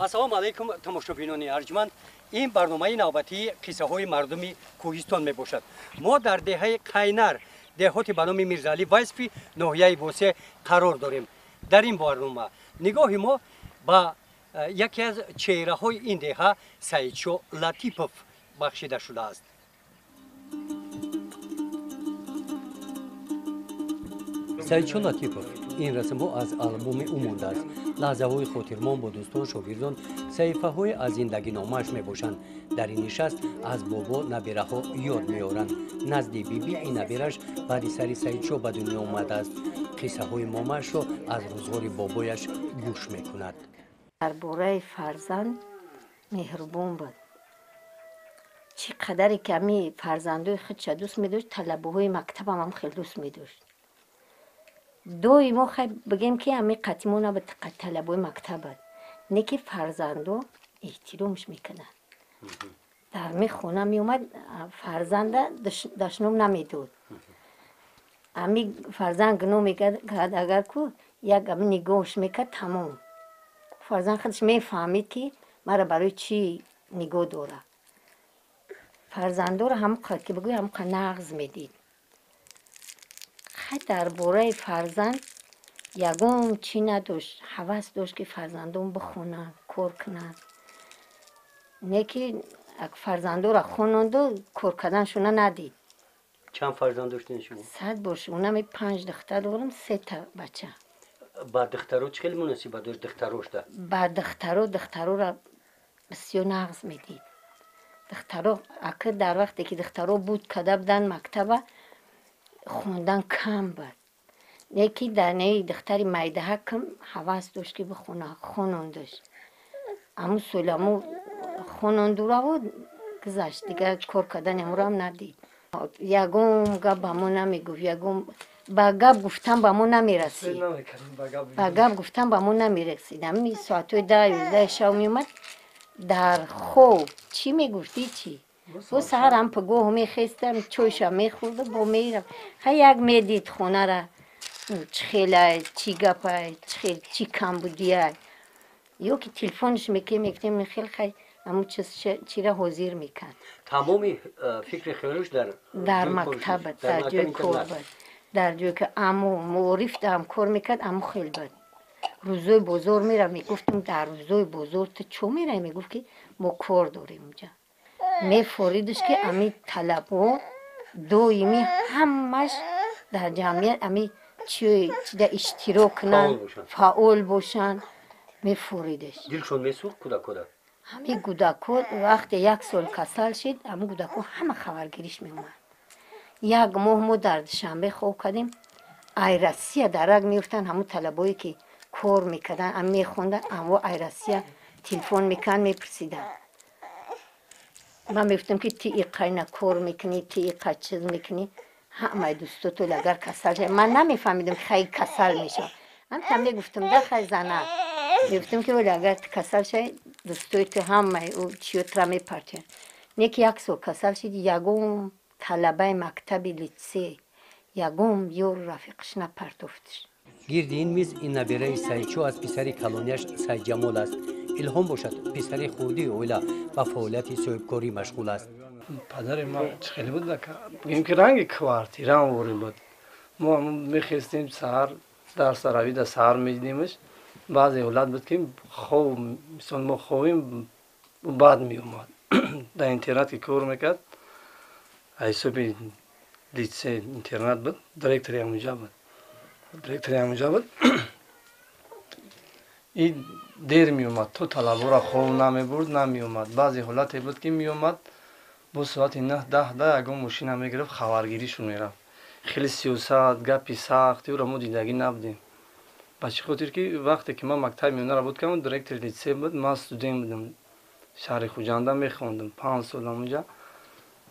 Ассалому алайкум, тамошобинони арҷманд. Ин барномаи навбатии қиссаҳои мардуми кӯҳистон мебошад. Мо дар деҳаи Қайнар, деҳоти ба номи Мирзаалӣ Вайсфи ноҳияи Восе қарор дорем. Дар ин барнома нигоҳи мо ба яке аз чеҳраҳои ин деҳа, Саидшо Латипов, бахшида шудааст. Саидшо Латипов. Ин расмҳо аз албоми ӯ мондааст. Лаҳзаҳои хотирмон бо дӯстон, шогирдон, саҳифаҳое аз зиндагиномааш мебошанд. Дар ин нишаст аз бобо набираҳо ёд меоранд. Назди биби ин набираш баъди сари Саидшо ба дунё омадааст. Қиссаҳои момаашро аз рӯзғори бобояш гӯш мекунад. Дар бораи фарзанд меҳрубон буд. Чӣ қадаре ки ами фарзандои худша дӯст медошт, талабаҳои мактабам ҳам хеле дӯст медошт. Доимо хай бигем ки ами қатимо набуд, талабои мактаб буд, не ки фарзандо эҳтиромш мекунанд. Дар ми хона меомад, фарзанда дашном намедод. Ами фарзанд гуноҳ мекард агар ку, як ами нигоҳш мекард, тамом. Фарзанд худаш мефаҳмид, ки мара барои чӣ нигоҳ дорад. Фарзандоро ҳамон қадр ки бигӯй, ҳамон қадр нағз медид. Хай, дар бораи фарзанд ягон чӣ надошт, ҳавас дошт, ки фарзандон бихонанд, кор кунанд. Не ки фарзандоро хононду кор карданшона надид. Чанд фарзанд доштед шумо? Сад бош, унами панҷ духтар дорам, сета бача. Ба духтаро чӣ хеле муносибат дошт, духтарошда? Ба духтаро, духтароро бисёр нағз медид. Духтаро ака, дар вақте ки духтаро буд карда буданд, мактаба хондан кам буд. Не ки дар неи духтари майдаҳакам ҳавас дошт, ки бихона, хонондаш. Аму сол аму хонондураву гузашт, дигар кор кардани амурам надид. Ягон гап ба мо намегуфт, ягон ба гап гуфтан ба мо намерасид, ба гап гуфтан ба мо намерасид. Ами соатҳои 10, 11 шав меомад, дар хоб чӣ мегуфтӣ, чӣ бо саҳарам пагоҳ мехестам, чойша мехӯрду бо мерафт. Ха, як медид хонара, чӣ хелай, чӣ гапай, чӣ хел, чӣ камбудияй, ё ки телефонш мекунем, мегуфтем хел, хай, ҳамун чира ҳозир мекард. Тамоми фикри хиёлиш дар дар мактаб, дар ҷои кор буд, дар ҷое ки аму маориф ҳам кор мекард, аму хел буд. Рӯзои бозор мерафт. Мегуфтем, дар рӯзои бозор ту чо меравӣ? Мегуфт, ки мо кор дорем унҷа. Мефоридиш, ки ами талабҳо доимӣ ҳамаш дар ҷамъият ами чида иштирок кунанд, фаъол бошанд, мефоридиш. Дилшон месӯхт кӯдакода? Ҳамин кӯдако вақте як сол касал шид, ҳамин кӯдако ҳама хабаргириш меомад. Як моҳ мо дар Душанбе хоб кардем. Ай Россия дарак меёфтанд, ҳамун талабое ки кор мекарданд, ам мехонданд, амво ай Россия телефон мекарданд, мепурсиданд. Ман мегуфтам, ки ти иқайна кор мекунӣ, ти иқа чиз мекунӣ, ҳамаи дӯстото агар касал шавад. Ман намефаҳмидам, ки хай касал мешавад. Ҳамта мегуфтам да, хай зана мегуфтам, ки вале агар ту касал шавӣ, дӯстои ту ҳамаи чиётра мепартоянд. Не ки як сол касал шид, ягон талабаи мактаби литсей, ягон ёру рафиқаш напартофтш. Гирди ин миз ин набираи Саидшо аз писари калонияш Сайдҷамол аст. Илҳом бошад, писари хурдии оила, ба фаъолияти соҳибкорӣ машғул аст. Падари ма чӣ хеле буд, бигем ки ранги квартираам ворид буд. Мо мехестем саҳар, дарса равида саҳар медидимаш. Баъзе ҳолат буд, ки хоб, мисол, мо хобим, баъд меомад. Дар интернат ки кор мекард, ҳисоби литсей интернат буд, директори ҳамунҷа буд, директори ҳамунҷа буд. И дер меомад, то талабора хоб намебурд, намеомад. Баъзе ҳолате буд, ки меомад, бо соати 9, 10 да ягон мошина мегирифт, хабаргиришон мерафт. Хеле сиёсат, гапи сахт ӯро мо дидагӣ набудем. Ба чӣ хотир ки вақте ки ман мактаби миёнаро буд кардам, директори литсей буд, ман студент будам, шаҳри Хуҷанда мехондам 5 сол ҳамунҷа.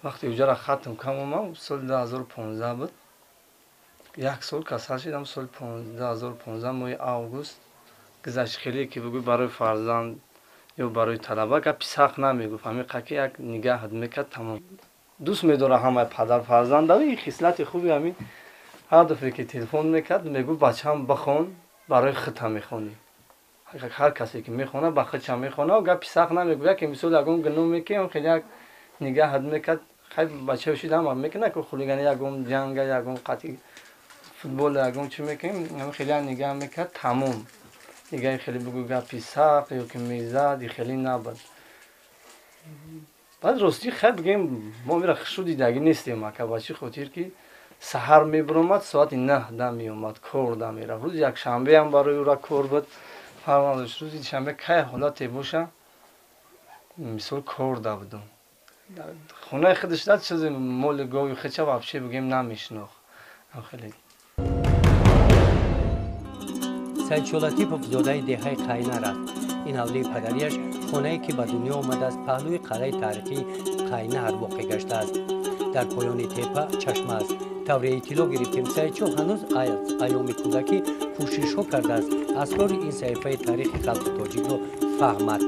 Вақте уҷаро хатм кардам, соли 2015 буд, як сол касал шидам. Соли 2015 моҳи август гузашт. Хеле ки бигӯй барои фарзанд ё барои талаба гапи сахт намегуфт, ҳамин ки як нигаҳат мекард, тамом. Дӯст медорад ҳамаи падар фарзанда, ин хислати хуби ҳамин. Ҳар дафъе ки телефон мекард, мегуфт: «Бачаам, бихон, барои худта мехонӣ». Ҳар касе ки мехона ба худша мехона ва гапи сахт намегӯяд, ки мисол ягон гуноҳ мекунем, хеле як нигаҳат мекард. Хай бачаҳо шида ҳама мекунад, ки хулигани ягон ҷанга, ягон қатъи футбол, ягон чӣ мекунем, хеле як нигаҳ мекард, тамом. Дигари хеле бугӯ гапи сахт ё ки мезад, хеле набуд. Баъд ростӣ хай бигӯем, мо мира хушрӯ дидагӣ нестем, ака, ба чӣ хотир ки саҳар мебиромад, соати 9 меомад, кор да мерафт. Рӯзи якшанбеам барои ӯра кор буд, фарқ надошт. Рӯзи душанбе кай ҳолате боша, мисол кор да будум. Хонаи худаш да чизи моли гови худша вообще бигӯем намешинохт. Хеле. Саидшо Латипов зодаи деҳаи Қайнар аст. Ин ҳавлии падарияш, хонае ки ба дунё омадааст, паҳлӯи қалъаи таърихии Қайнар воқеъ гаштааст. Дар поёни тепа чашма аст. Тавре иттилоъ гирифтем, Саидшо ҳанӯз аз айёми кӯдакӣ кӯшишҳо кардааст асрори ин саҳифаи таърихи халқи тоҷикро фаҳмад.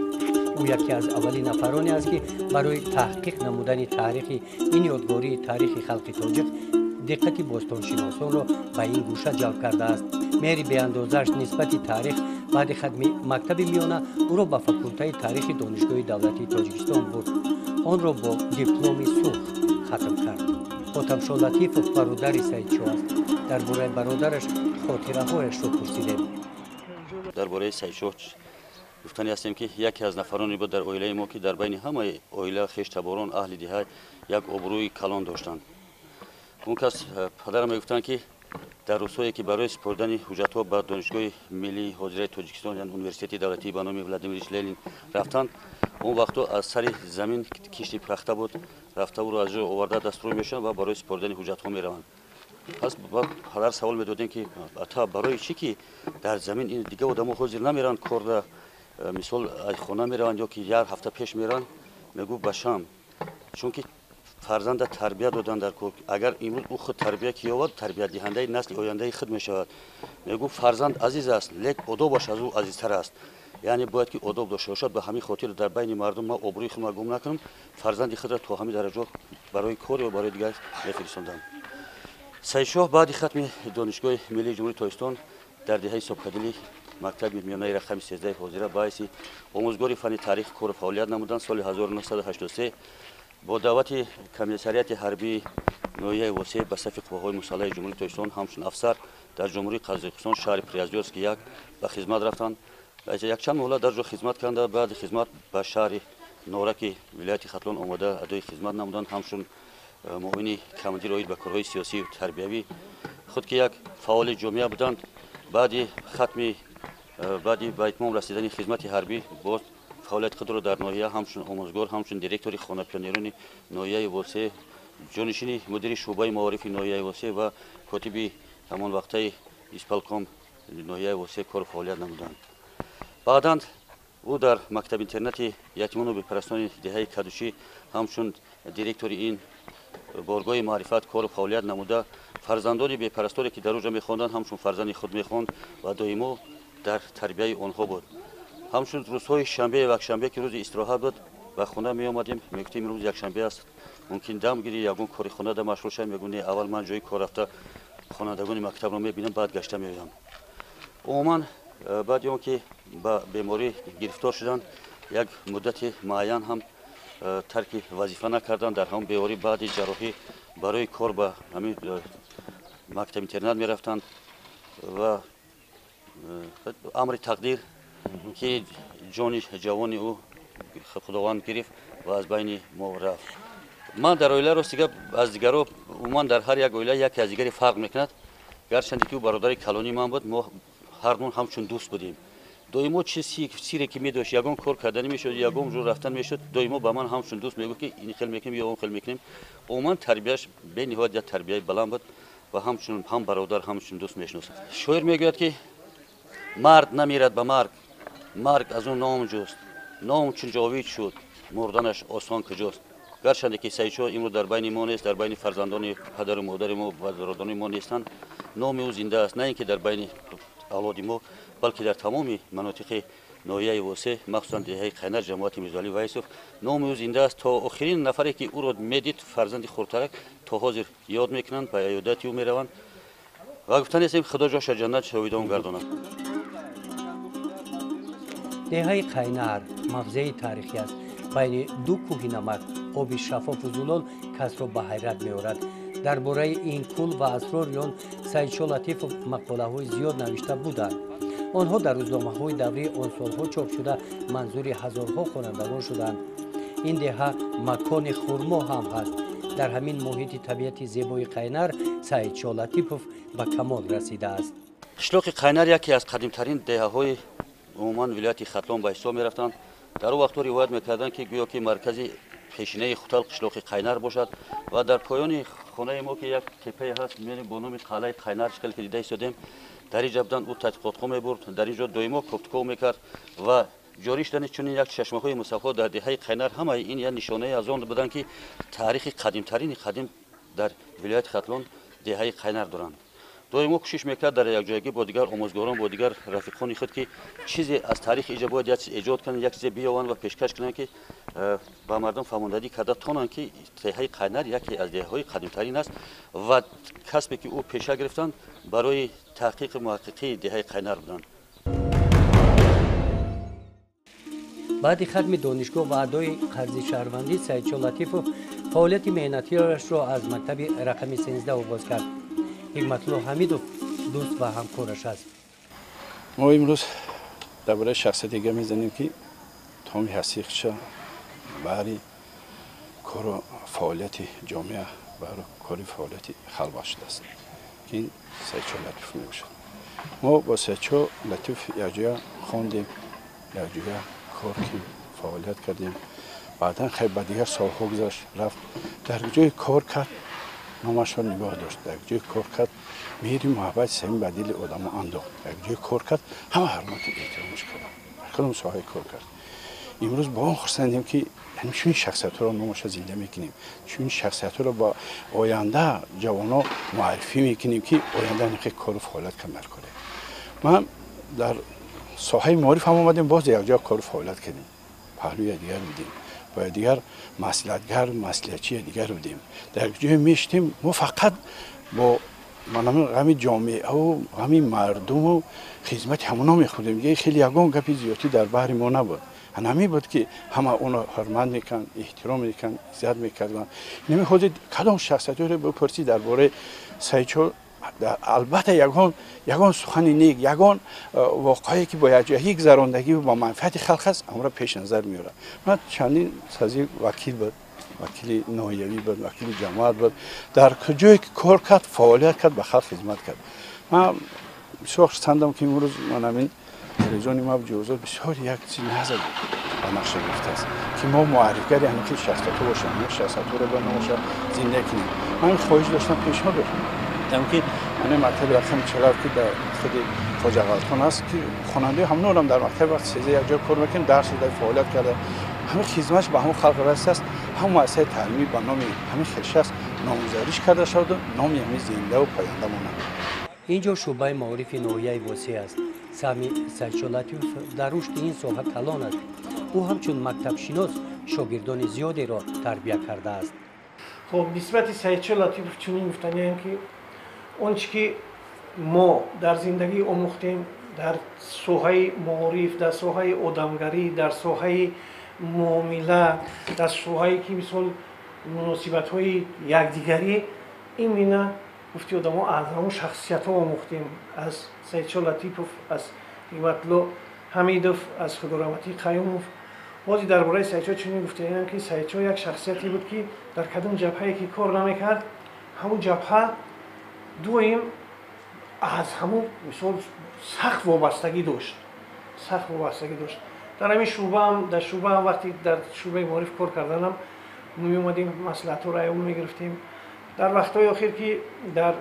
Ӯ яке аз аввалин нафароне аст, ки барои таҳқиқ намудани таърихи ин ёдгории таърихи халқи тоҷик диққати бостоншиносонро ба ин гӯша ҷалб кардааст. Меҳри беандозааш нисбати таърих баъди хатми мактаби миёна ӯро ба факултаи таърихи Донишгоҳи давлатии Тоҷикистон бурд. Онро бо дипломи сурх хатм кард. Хотамшо Латифов бародари Саидшо аст. Дар бораи бародараш хотираҳояшро пурсидем. Дар бораи Саидшо гуфтани ҳастем, ки яке аз нафароне буд дар оилаи мо, ки дар байни ҳамаи оила, хештаборон, аҳли деҳа як обрӯи калон доштанд. Он кас падарам мегуфтанд, ки дар рӯзҳое ки барои супоридани ҳуҷҷатҳо ба Донишгоҳи миллии ҳозираи Тоҷикистон, яъне Университети давлатии ба номи Владимир Ильич Ленин рафтанд, он вақтҳо аз сари замин кишти пахта буд, рафта ӯро аз ҷой оварда дастрӯй мешаванд ва барои супоридани ҳуҷҷатҳо мераванд. Пас падар савол медодем, ки ата, барои чӣ ки дар замин ин дига одамо ҳозир намеранд корда, мисол аз хона мераванд ё ки як ҳафта пеш мераванд? Мегӯфт, башам, чунки фарзанда тарбия додан дар кор, агар имрӯз ӯ худ тарбия ки ёвад, тарбиятдиҳандаи насли ояндаи худ мешавад. Мегӯфт, фарзанд азиз аст, лек одобаш аз ӯ азизтар аст, яъне бояд ки одоб дошта бошад. Ба ҳамин хотир дар байни мардум ман обрӯи худро гум накунам, фарзанди худро то ҳамин дараҷо барои кор ё барои дигар мефиристондам. Саидшоҳ баъди хатми Донишгоҳи миллии Ҷумҳурии Тоҷикистон дар деҳаи Собкадили мактаби миёнаи рақами 13 ҳозира ба ҳайси омӯзгори фанни таърих кору фаъолият намуданд. Соли 1983 бо даъвати комиссариати ҳарбии ноҳияи Восеъ ба сафи қувваҳои мусаллаҳи Ҷумҳурии Тоҷикистон ҳамчун афсар дар Ҷумҳурии Қазоқистон, шаҳри Приозёрский 1 ба хизмат рафтанд. Якчанд муҳлат дар ҷо хизмат карда, баъди хизмат ба шаҳри Нораки вилояти Хатлон омада адои хизмат намуданд ҳамчун муовини командир оид ба корҳои сиёсию тарбиявӣ. Худ ки як фаъоли ҷомеа буданд, баъди хатми, баъди ба итмом расидани хизмати ҳарбӣ боз фаъолияти худро дар ноҳия ҳамчун омӯзгор, ҳамчун директори хонапионерони ноҳияи Восеъ, ҷонишини мудири шӯъбаи маорифи ноҳияи Восеъ ва котиби ҳамон вақтаи исполком ноҳияи Восеъ кору фаъолият намуданд. Баъдан ӯ дар мактаби интернати ятимону бепарастони деҳаи Кадушӣ ҳамчун директори ин боргоҳи маърифат кору фаъолият намуда, фарзандони бепарасторе ки дар оҷо мехонданд, ҳамчун фарзанди худ мехонд ва доимо дар тарбияи онҳо буд. Ҳамчун рӯзҳои шанбе ва якшанбе, ки рӯзи истироҳат буд, ба хона меомадем, мегуфтем, имрӯз якшанбе аст, мумкин дам гирӣ, ягон кори хона да машғул шавем. Мегӯ, не, аввал ман ҷои кор рафта хонандагони мактабро мебинам, баъд гашта меоям. Умуман, баъди он ки ба беморӣ гирифтор шуданд, як муддати муайян ҳам тарки вазифа накарданд. Дар ҳамон беморӣ баъди ҷарроҳӣ барои кор ба ҳамин мактаб интернат мерафтанд ва амри тақдир ки ҷони ҷавони ӯ Худованд гирифт ва аз байни мо рафт. Ман дар оила, рости гап, аз дигаро, умуман дар ҳар як оила яке аз дигаре фарқ мекунад. Гарчанде ки ӯ бародари калонии ман буд, мо ҳардун ҳамчун дӯст будем. Доимо чи сире ки медошт, ягон кор карданӣ мешуд, ягон ҷо рафтан мешуд, доимо ба ман ҳамчун дӯст мегуфт, ки ин хел мекунем ё он хел мекунем. Умуман, тарбияш бениҳоят як тарбияи баланд буд ва ҳамчун ҳам бародар, ҳамчун дӯст мешиносад. Шоир мегӯяд, ки мард намирад ба марг, марг аз ӯ ном ҷуст, ном чун ҷовид шуд, мурданаш осон куҷост. Гарчанде ки Саидшоҳ имрӯз дар байни мо нест, дар байни фарзандони падару модари мо ва бародарони мо нестанд, номи ӯ зинда аст, на ин ки дар байни авлоди мо, балки дар тамоми манотиқи ноҳияи Восеъ, махсусан деҳаи Қайнар, ҷамоати Мирзоалӣ Вайсов номи ӯ зинда аст. То охирин нафаре ки ӯро медид, фарзанди хурдтарак, то ҳозир ёд мекунанд, ба иёдати ӯ мераванд ва гуфтанестем, Худо ҷоша ҷаннат шовидон гардонад. Деҳаи Қайнар мавзеи таърихӣ аст. Байни ду кӯҳи намак оби шаффофу зулол касро ба ҳайрат меорад. Дар бораи ин кӯл ва асрори он Саидшо Латифов мақолаҳои зиёд навишта буданд. Онҳо дар рӯзномаҳои даврии он солҳо чоп шуда, манзури ҳазорҳо хонандагон шуданд. Ин деҳа макони хурмо ҳам ҳаст. Дар ҳамин муҳити табиати зебои Қайнар Саидшо Латипов ба камол расидааст. Қишлоқи Қайнар яке аз қадимтарин деҳаҳои умуман вилояти Хатлон ба ҳисоб мерафтанд. Дар он вақтҳо ривоят мекарданд, ки гӯё ки маркази пешинаи Хутал қишлоқи Қайнар бошад ва дар поёни хонаи мо, ки як теппае ҳаст бо номи қалъаи Қайнар, шикал ки дида истодем, дар ин ҷа буданд. Ӯ тадқиқотҳо мебурд, дар ин ҷо доимо кофтуков мекард ва ҷорӣ шудани чунин як чашмаҳои мусаффо дар деҳаи Қайнар ҳамаи ин як нишонае аз он буданд, ки таърихи қадимтарини қадим дар вилояти Хатлон деҳаи Қайнар доранд. Доимо кӯшиш мекард дар якҷоягӣ бо дигар омӯзгорон, бо дигар рафиқони худ, ки чизе аз таърихи иҷа бояд як чиз эҷод кунанд, як чизе биёванд ва пешкаш кунанд, ки ба мардум фаҳмондадӣ карда тонанд, ки деҳаи Қайнар яке аз деҳаҳои қадимтарин аст ва касбе ки ӯ пеша гирифтанд барои таҳқиқи муҳаққиқии деҳаи Қайнар буданд. Баъди хатми донишгоҳ ва адои қарзи шаҳрвандӣ Саидшо Латифов фаъолияти меҳнатиашро аз мактаби рақами 13 оғоз кард. Ҳикматулло Ҳамидов дӯст ва ҳамкораш аст. Мо имрӯз дар бораи шахсияте гап мезанем, ки тамоми ҳастии худша баҳри кору фаъолияти ҷомеа, баҳри кори фаъолияти халқ бахшидааст, ки ин Саидшо Латифов мебошад. Мо бо Саидшо Латифов якҷоя хондем, якҷоя кор кардем, фаъолият кардем. Баъдан хай ба дигар солҳо гузашт, рафт, дар ҷое кор кард, номашро нигоҳ дошт, дар ҷое кор кард, меҳри муҳаббати самим ба дили одамо андохт, дар ҷое кор кард, ҳама ҳурмату эҳтиромаш карданд, дар кадом соҳае кор кард. Имрӯз бо он хурсандем, ки чунин шахсиятҳоро номаша зинда мекунем, чунин шахсиятҳоро ба оянда ҷавоно муаррифӣ мекунем, ки оянда хел кору фаъолият кунанд дар коре. Ман дар соҳаи маориф ҳам омадем, боз якҷоя кору фаъолият кардем, паҳлӯи якдигар будем, бо якдигар маслиҳатгар, маслиҳатчи якдигар будем. Дар ҷое мешитем, мо фақат бо ғами ҷомеаву ғами мардуму хизмати ҳамоно мехӯрдем. Дига хеле ягон гапи зиёдтӣ дар баҳри мо набуд. Ҳамин буд, ки ҳама онро ҳурмат мекарданд, эҳтиром мекарданд, иззат мекарданд. Инами ҳозир кадом шахсиятҳоро бипурсӣ дар бораи Саидшо, албатта ягон сухани нек, ягон воқеае, ки бо якҷоягӣ гузарондагӣ ба манфиати халқ аст, амро пеш назар меорад. Ман чандин сазир вакил буд, вакили ноҳиявӣ буд, вакили ҷамоат буд, дар ҷое ки кор кард, фаъолият кард, ба халқ хизмат кард. Ман бисёр хурсандам, ки имрӯз ман ҳамин телевизиони ма ҷавзот бисёр як чиз назар ба нақша гирифтааст, ки мо муаррифгари ҳамин хел шахсиятҳо бошем, ҳамин шахсиятҳоро ба номаша зинда кунем. Ман хоҳиш доштам, пешниҳод доштам, ки ҳамин мактаби рақами 47, ки дар худи Хоҷағалтон аст, ки хонандаи ҳамонам дар мактаби вақти 13 якҷоя кор мекунем, дарс дода, фаъолият карда, ҳамин хизматш ба ҳамон халқ расидааст, ҳамон муассисаи таълимӣ ба номи ҳамин хел шахс номгузориш карда шаваду номи ҳамин зиндаву поянда монад. Ин ҷо шӯъбаи маорифи ноҳияи Восеъ аст. Саҳми Саидшо Латифов дар рушди ин соҳа калон аст. Ӯ ҳамчун мактабшинос шогирдони зиёдеро тарбия кардааст. Хоб, нисбати Саидшо Латипов чунин гуфтаниям, ки он чи ки мо дар зиндагӣ омӯхтем дар соҳаи маориф, дар соҳаи одамгарӣ, дар соҳаи муомила, дар соҳае ки мисол муносибатҳои якдигарӣ, именно гуфти одамо аз ҳамон шахсиятҳо омӯхтем, аз Саидшо Латипов, аз Ҳикматулло Ҳамидов, аз Худораҳматӣ Қаюмов. Бози дар бораи Саидшо чунин гуфтаниям, ки Саидшо як шахсияте буд, ки дар кадом ҷабҳае ки кор намекард, ҳамун ҷабҳа доим аз ҳамун мисол сахт вобастагӣ дошт, сахт вобастагӣ дошт. Дар ҳамин шӯъбаам, дар шӯъбаам, вақте дар шӯъбаи маориф кор карданам, меомадем, маслиҳатҳоро ӯ мегирифтем. Дар вақтҳои охир, ки дар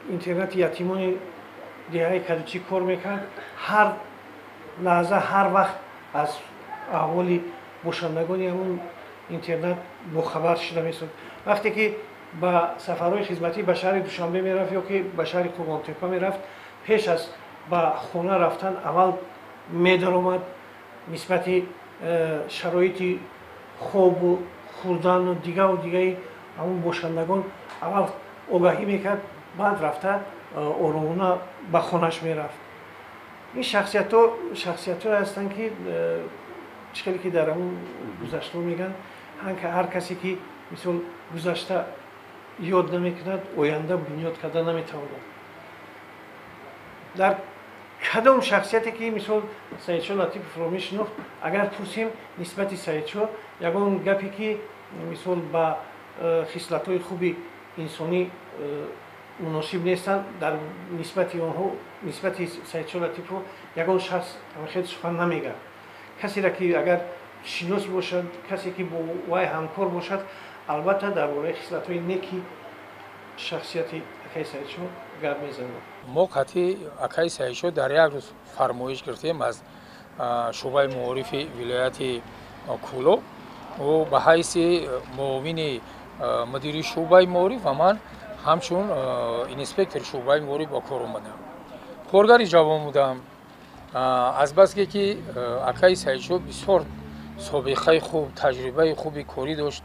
интернати ятимони деҳаи Кадучӣ кор мекард, ҳар лаҳза, ҳар вақт аз аҳволи бошандагони ҳамун интернат бохабар шуда месуд. Вақте ки ба сафарҳои хизматӣ ба шаҳри Душанбе мерафт ё ки ба шаҳри Қурғонтеппа мерафт, пеш аз ба хона рафтан аввал медаромад, нисбати шароити хобу хӯрдану дигаву дигаи ҳамун бошандагон аввал огаҳӣ мекард, баъд рафта оромона ба хонаш мерафт. Ин шахсиятҳо шахсиятҳое ҳастанд, ки чӣ хеле ки дар ҳамун гузаштаҳо мегӯянд, ҳар касе ки мисол гузашта ёд намекунад, оянда бунёд карда наметавонад. Дар кадом шахсияте ки мисол Саидшо Латиповро мешинохт, агар пурсем, нисбати Саидшо ягон гапе ки мисол ба хислатҳои хуби инсонӣ муносиб нестанд, дар нисбати онҳо, нисбати Саидшо Латипов ягон шахс хел сухан намегӯяд. Касеро ки агар шинос бошад, касе ки бо вай ҳамкор бошад, албатта дар бораи хислатҳои неки шахсияти акаи Саидшо гап мезанад. Мо қатъи акаи Саидшо дар як рӯз фармоиш гирифтем аз шӯъбаи маорифи вилояти Кӯлоб. Ӯ ба ҳайси муовини мудири шӯъбаи маориф ва ман ҳамчун инспектори шӯъбаи маориф ба кор омадам. Коргари ҷавон будам. Азбаски ки акаи Саидшо бисёр собиқаи хуб, таҷрибаи хуби корӣ дошт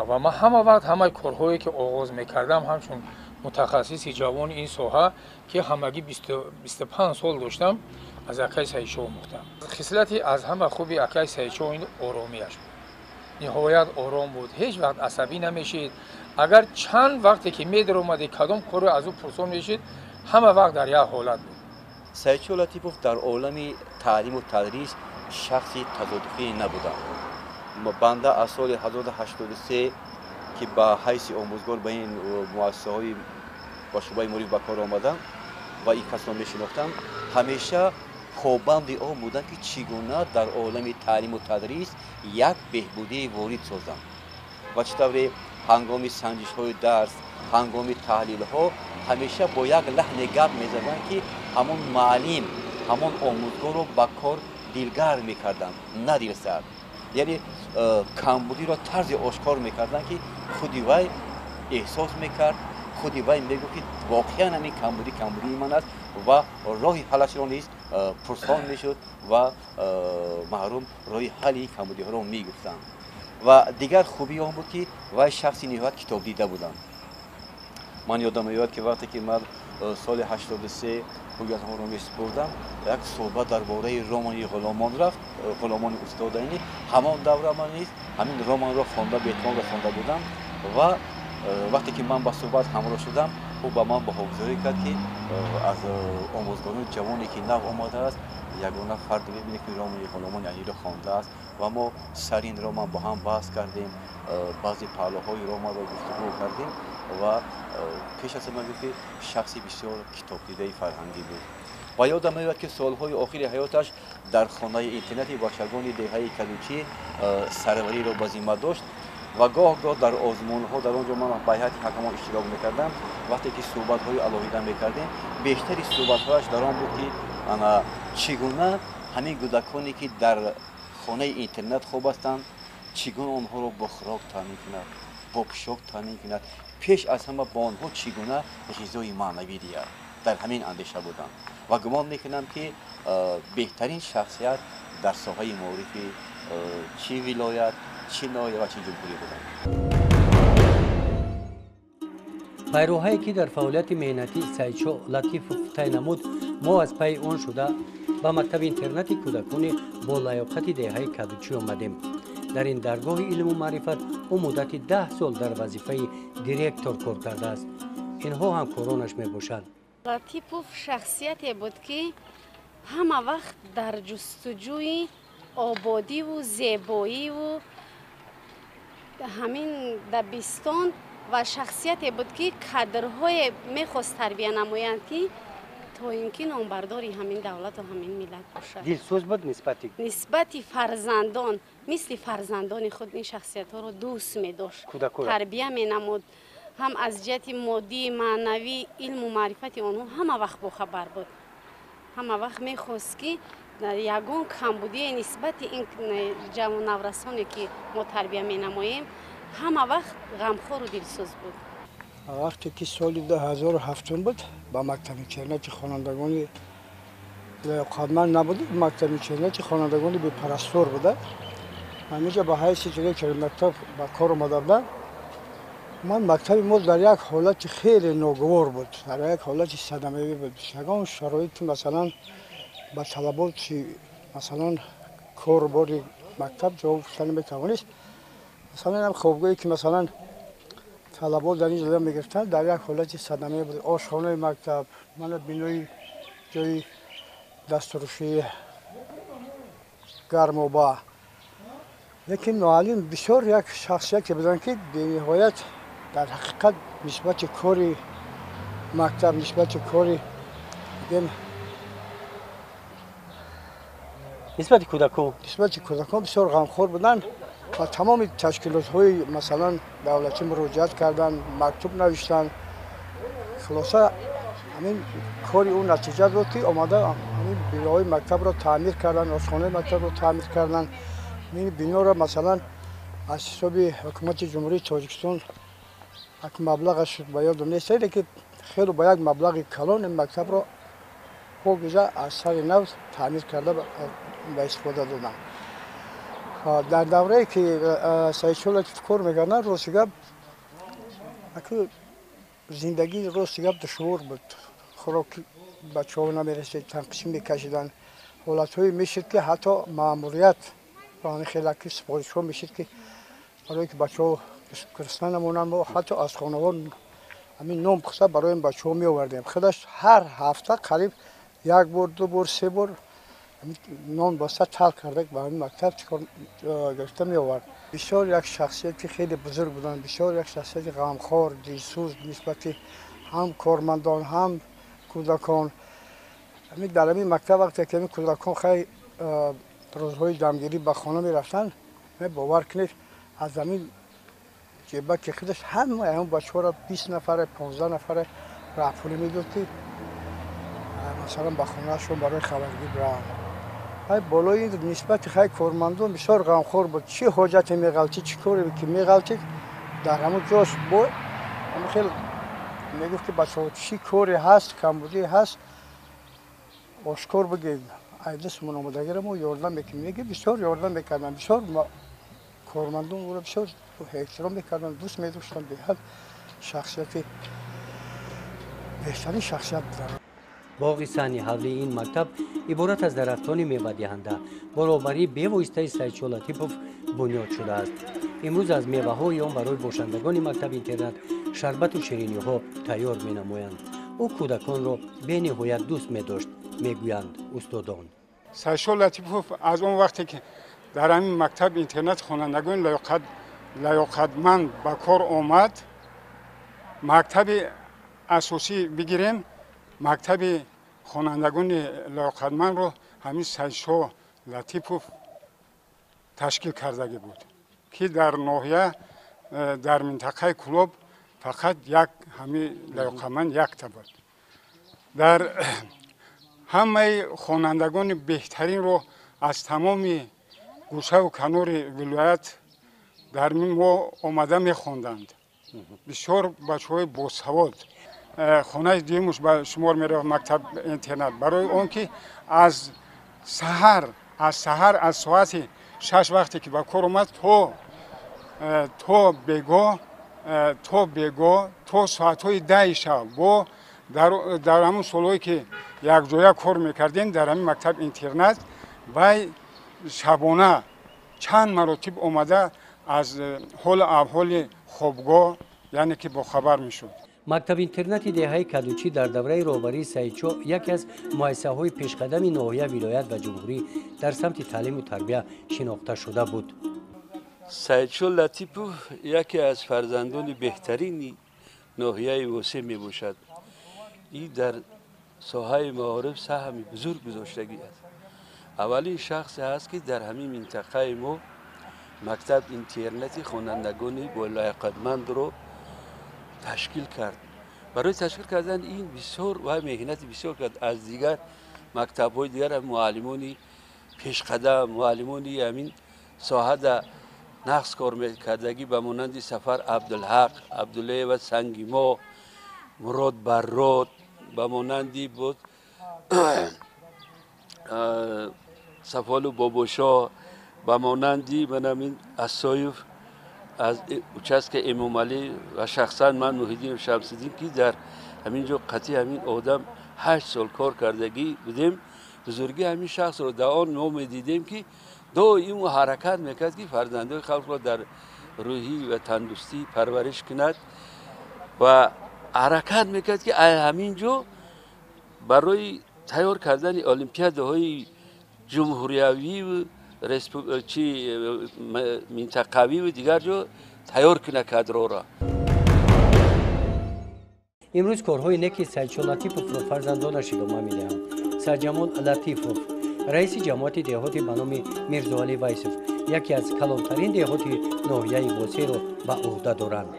ва ман ҳама вақт ҳамаи корҳое ки оғоз мекардам, ҳамчун мутахассиси ҷавони ин соҳа, ки ҳамагӣ 25 сол доштам, аз акаи Саидшо омӯхтам. Хислати аз ҳама хуби акаи Саидшо ин оромиаш буд. Ниҳоят ором буд, ҳеҷ вақт асабӣ намешид. Агар чанд вақте ки медаромадӣ, кадом корро аз ӯ пурсон мешид, ҳама вақт дар як ҳолат буд. Саидшо Латипов дар олами таълиму тадрис шахси тазодуфӣ набуданд. Банда аз соли 1983, ки ба ҳайси омӯзгор ба ин муассисаҳои ба шӯъбаи маориф ба кор омадам ва ин касро мешинохтам, ҳамеша побанди он будам, ки чӣ гуна дар олами таълиму тадрис як беҳбудӣ ворид созам ва чӣ тавре ҳангоми санҷишҳои дарс, ҳангоми таҳлилҳо ҳамеша бо як лаҳне гап мезаданд, ки ҳамон муаллим, ҳамон омӯзгорро ба кор дилгарм мекарданд, на дилсард. Яъне камбудиро тарзе ошкор мекарданд, ки худи вай эҳсос мекард, худи вай мегуфт, ки воқеан ҳамин камбудӣ камбудии ман аст ва роҳи ҳаллашро низ пурсон мешуд ва маҳрум роҳи ҳалли ин камбудиҳоро мегуфтанд. Ва дигар хубии он буд, ки вай шахси ниҳоят китобдида буданд. Ман ёдам меояд, ки вақте ки ман соли 83 ҳуҷҷатҳоро месупурдам, як суҳбат дар бораи романи «Ғуломон» рафт, «Ғуломони устод Айнӣ». Ҳамон давра ман низ ҳамин романро хонда, ба итмом расонда будам ва вақте ки ман ба суҳбат ҳамроҳ шудам, ӯ ба ман баҳогузорӣ кард, ки аз омӯзгорони ҷавоне ки нав омадааст, ягона фарде мебинед, ки романи «Ғуломони Айниро» хондааст. Ва мо сари ин роман бо ҳам баҳс кардем, баъзе паҳлӯҳои романро гуфтугӯ кардем ва пеш аз ҳама гуфт, ки шахси бисёр китобдидаи фарҳангӣ буд. Ва ёдам меояд, ки солҳои охири ҳаёташ дар хонаи интернати бачагони деҳаи Кадучӣ сарвариро ба зимма дошт ва гоҳ-гоҳ дар озмунҳо дар он ҷо ман ба ҳайати ҳакамон иштирок мекардам. Вақте ки суҳбатҳои алоҳида мекардем, бештари суҳбатҳояш дар он буд, ки ана чӣ гуна ҳамин кӯдаконе, ки дар хонаи интернат хоб ҳастанд, чӣ гуна онҳоро бо хӯрок таъмин кунад, бо пӯшок таъмин кунад, пеш аз ҳама бо онҳо чӣ гуна ғизои маънавӣ диҳад. Дар ҳамин андеша будам ва гумон мекунам, ки беҳтарин шахсият дар соҳаи маорифи чӣ вилоят, чӣ ноҳия ва чӣ ҷумҳурӣ буданд. Пайроҳае ки дар фаъолияти меҳнатӣ Саидшо Латифов тай намуд, мо аз пайи он шуда ба мактаби интернати кӯдакони бо лаёқати деҳаи Кадучӣ омадем. Дар ин даргоҳи илму маърифат ӯ муддати 10 сол дар вазифаи директор кор кардааст. Инҳо ҳамкоронаш мебошанд. Латипов шахсияте буд, ки ҳама вақт дар ҷустуҷӯи ободиву зебоиву ҳамин дабистон ва шахсияте буд, ки кадрҳое мехост тарбия намоянд, ки то ин ки номбардори ҳамин давлату ҳамин миллат бошад. Дилсӯз буд нисбати нисбати фарзандон, мисли фарзандони худ ин шахсиятҳоро дӯст медошт, тарбия менамуд. Ҳам аз ҷиҳати моддӣ, маънавӣ, илму маърифати онҳо ҳама вақт бохабар буд. Ҳама вақт мехост, ки ягон камбудие нисбати ин ҷавон наврасоне, ки мо тарбия менамоем, ҳама вақт ғамхору дилсӯз буд. Вақте ки соли 2007 буд, ба мактаби интернати хонандагони лаёқатманд набуд, мактаби интернати хонандагони бепарастор буда. Ҳаминҷа ба ҳайси директори мактаб ба кор омада будам. Ман мактаби мо дар як ҳолати хеле ногувор буд, дар як ҳолати садамавӣ буд. Ягон шароити, масалан, Ба талаботи масалан корбори мактаб ҷавоб гуфта наметавонист. Масалан, ҳам хобгоҳе ки масалан талабот дар ин ҷо мегирифтанд, дар як ҳолати садамае буд. Ошхонаи мактаб, мана бинои ҷои дастурӯшии гармоба. Лекин муаллим бисёр як шахсияте буданд, ки бениҳоят дар ҳақиқат нисбати кори мактаб, нисбати кори нисбати кӯдакон, нисбати кӯдакон бисёр ғамхор буданд ва тамоми ташкилотҳои масалан давлатӣ муроҷиат карданд, мактуб навиштанд. Хулоса, ҳамин кори ӯ натиҷа дод, ки омада ҳамин биноҳои мактабро таъмир карданд, ошхонаи мактабро таъмир карданд. Ин биноро масалан аз ҳисоби ҳукумати Ҷумҳурии Тоҷикистон як маблағаш ба ёдам нест, лекин хеле ба як маблағи калон ин мактабро покиза аз сари нав таъмир карда ба истифода доданд. Дар даврае ки Саидшоҳ Латифов кор мекарданд, рости гап зиндагӣ рости гап душвор буд. Хӯроки бачаҳо намерасид, танқисӣ мекашиданд. Ҳолатҳое мешуд, ки ҳатто маъмурият ба ҳамин хелаки супоришҳо мешуд, ки барое ки бачаҳо гурусна намонанд, мо ҳатто аз хонаҳо ҳамин нон пухта барои бачаҳо меовардем. Худаш ҳар ҳафта қариб як бор, ду бор, се бор нон баста тал карда ба ҳамин мактаб гирифта меовард. Бисёр як шахсияти хеле бузург буданд, бисёр як шахсияти ғамхор, дилсӯз нисбати ҳам кормандон, ҳам кӯдакон. Дар ҳамин мактаб вақте ки ҳамин кӯдакон хай рӯзҳои дамгирӣ ба хона мерафтанд, бовар кунед, аз ҳамин ҷебаки худаш ҳамаи ҳамон бачаҳоро 20 нафаре, 15 нафаре раҳпулӣ медод, ки масалан ба хонаашон барои хабаргирӣ бираванд. Ай болои нисбати хай кормандон бисёр ғамхор буд. Чӣ ҳоҷате меғалтид, чӣ коре ки меғалтид, дар ҳамон ҷош бо ҳамон хел мегуфт, ки бачаҳо чӣ коре ҳаст, камбудӣ ҳаст, ошкор бигӯед, айдасмон омодагиро мо ёрдам мекунем. Меги бисёр ёрдам мекарданд, бисёр кормандон ӯро бисёр эҳтиром мекарданд, дӯст медоштанд. Беҳад шахсияти беҳтарин шахсият буданд. Боғи саҳни ҳавлии ин мактаб иборат аз дарахтони мевадиҳанда бо роҳбарии бевоситаи Саидшоҳ Латипов бунёд шудааст. Имрӯз аз меваҳои он барои бошандагони мактаб-интернат шарбату шириниҳо тайёр менамоянд. Ӯ кӯдаконро бениҳоят дӯст медошт, мегӯянд устодон. Саидшоҳ Латипов аз он вақте ки дар ҳамин мактаб-интернат хонандагони лаёқатманд ба кор омад, мактаби асосӣ бигирем, мактаби хонандагони лаёқатмандро ҳамин Саидшоҳ Латипов ташкил кардагӣ буд, ки дар ноҳия, дар минтақаи Кӯлоб фақат як ҳамин лаёқатманд якта буд. Дар ҳамаи хонандагони беҳтаринро аз тамоми гӯшаву канори вилоят дар мо омада мехонданд. Бисёр бачаҳои босавод. Хонаи дуюмаш ба шумор меравад мактаб интернат, барои он ки аз саҳар аз соати 6 вақте ки ба кор омад то бегоҳ то соатҳои 10 шаб бо дар ҳамон солҳое ки якҷоя кор мекардем дар ҳамин мактаб интернат, вай шабона чанд маротиб омада аз ҳолу аҳволи хобгоҳ яъне ки бохабар мешуд. Мактаб-интернати деҳаи Кадучӣ дар давраи роҳбарии Саидшоҳ яке аз муассисаҳои пешқадами ноҳия, вилоят ва ҷумҳурӣ дар самти таълиму тарбия шинохта шуда буд. Саидшоҳ Латипов яке аз фарзандони беҳтарини ноҳияи Восеъ мебошад. И дар соҳаи маориф саҳми бузург гузоштагӣ аст. Аввалин шахсе ҳаст, ки дар ҳамин минтақаи мо мактаб-интернати хонандагони болаёқатмандро ташкил кард. Барои ташкил кардан ин бисёр ва меҳнати бисёр кард. Аз дигар мактабҳои дигар муаллимони пешқадам, муаллимони ҳамин соҳада нақс кор мекардагӣ ба монанди Сафар Абдулҳақ, Абдуллаева Сангимо, Мурод Баррод, ба монанди буд Сафолу Бобошоҳ, ба монанди манамин Асоев аз участка Эмомалӣ ва шахсан ман Муҳиддинов Шамсиддин, ки дар ҳамин ҷо қатъи ҳамин одам 8 сол кор кардагӣ будем. Бузургии ҳамин шахсро дар он мо медидем, ки доим ӯ ҳаракат мекард, ки фарзандои халқро дар рӯҳӣ ва тандустӣ парвариш кунад ва ҳаракат мекард, ки ҳамин ҷо барои тайёр кардани олимпиадаҳои ҷумҳуриявию чи минтақавию дигар ҷо тайёр кунад кадрҳоро. Имрӯз корҳои неки Саидшо Латиповро фарзандонаш идома медиҳанд. Саидҷамол Латифов, раиси ҷамоати деҳоти ба номи Мирзоалӣ Вайсов, яке аз калонтарин деҳоти ноҳияи Восеро ба ӯҳда доранд.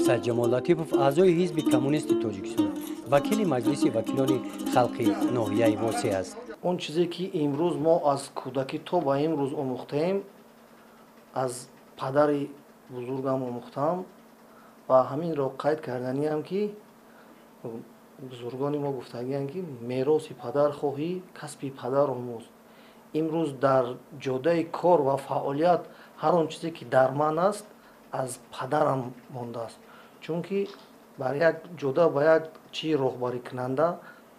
Саидҷамол Латипов аъзои ҳизби коммунисти Тоҷикистон, вакили Маҷлиси вакилони халқи ноҳияи Восе аст. Он чизе ки имрӯз мо аз кӯдакӣ то ба имрӯз омӯхтаем, аз падари бузургам омӯхтам ва ҳаминро қайд карданиам, ки бузургони мо гуфтагианд, ки мероси падар хоҳӣ, касби падар омӯз. Имрӯз дар ҷодаи кор ва фаъолият ҳар он чизе ки дар ман аст, аз падарам мондааст, чунки бар як ҷода ба як чи роҳбарикунанда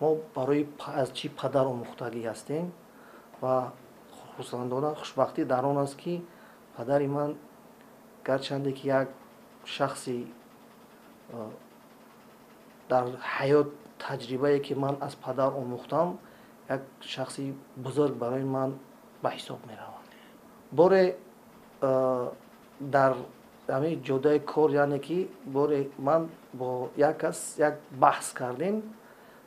мо барои аз чи падар омӯхтагӣ ҳастем. Ва хурсандона, хушбахтӣ дар он аст, ки падари ман гарчанде ки як шахси дар ҳаёт таҷрибае ки ман аз падар омӯхтам, як шахси бузург барои ман ба ҳисоб меравад. Боре дар ҳамин ҷодаи кор, яъне ки боре ман бо як кас як баҳс кардем,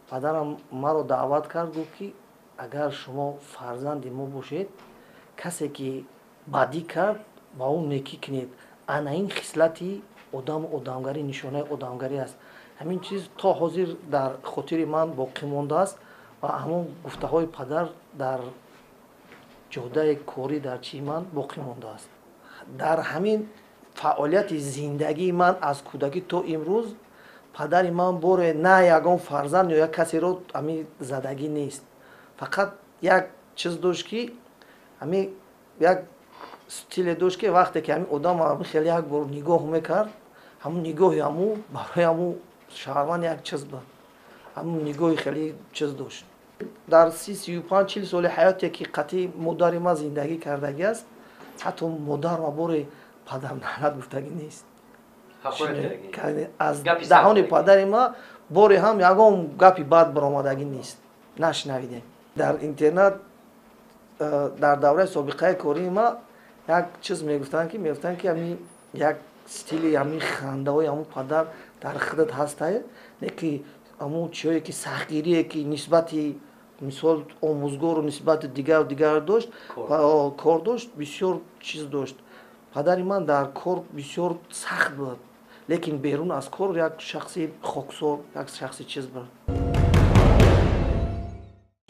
падарам маро даъват кард, гуфт ки агар шумо фарзанди мо бошед, касе ки бадӣ кард, ба ӯ некӣ кунед. Ана ин хислати одаму одамгарӣ, нишонаи одамгарӣ аст. Ҳамин чиз то ҳозир дар хотири ман боқӣ мондааст ва ҳамон гуфтаҳои падар дар ҷодаи корӣ дар чии ман боқӣ мондааст. Дар ҳамин фаъолияти зиндагии ман аз кӯдакӣ то имрӯз падари ман боре на ягон фарзанд ё як касеро ҳамин задагӣ нест. Фақат як чиз дошт, ки ҳамин як стиле дошт, ки вақте ки ҳамин одам хеле як бор нигоҳ мекард, ҳамун нигоҳи ҳамун барои ҳамун шаҳрванд як чиз буд, ҳамун нигоҳи хеле чиз дошт. Дар 30, 35, 40 соли ҳаёте ки қатъи модари ман зиндагӣ кардагӣ аст, ҳатто модар ма боре падар лаънат гуфтагӣ нест. Аз даҳони падари ма боре ҳам ягон гапи бад баромадагӣ нест, нашунавидем. Дар интернат дар давраи собиқаи кории ма як чиз мегуфтанд, ки ҳамин як стили ҳамин хандаҳои ҳамун падар дар худат ҳастае, не ки ҳамун чиҳое ки сахтгирие ки нисбати мисол омӯзгору нисбати дигару дигар дошт, кор дошт, бисёр чиз дошт. Падари ман дар кор бисёр сахт буд, лекин берун аз кор як шахси хоксор, як шахси чиз буд.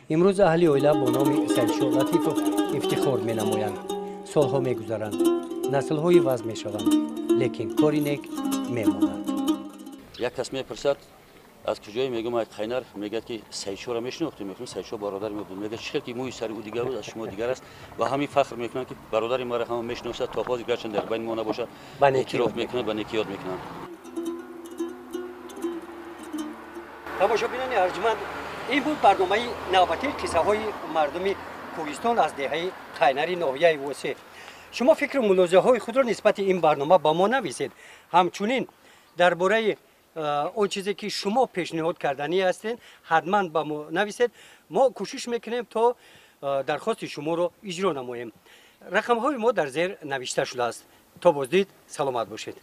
Имрӯз аҳли оила бо номи Саидшо Латифов ифтихор менамоянд. Солҳо мегузаранд, наслҳо иваз мешаванд, лекин кори нек мемонад. Як кас мепурсад, аз куҷое? Мегӯм, ай Қайнар. Мегӯяд, ки Саидшоро мешинохтем? Мегӯям, Саидшо бародари мо буд. Мегӯяд, чӣ хел ки мӯи сари ӯ дигар буд, аз шумо дигар аст. Ва ҳамин фахр мекунанд, ки бародари маро ҳама мешиносад, то ҳозир гарчанд дар байни мо набошад, эътироф мекунанд, ба некӣ ёд мекунанд. Тамошобинони арҷманд, ин буд барномаи навбатии қиссаҳои мардуми кӯҳистон аз деҳаи Қайнари ноҳияи Восе. Шумо фикру мулоҳизаҳои худро нисбати ин барнома ба мо нависед. Ҳамчунин дар бораи он чизе ки шумо пешниҳод карданӣ ҳастед, ҳатман ба мо нависед. Мо кӯшиш мекунем, то дархости шуморо иҷро намоем. Рақамҳои мо дар зер навишта шудааст. То боздид, саломат бошед.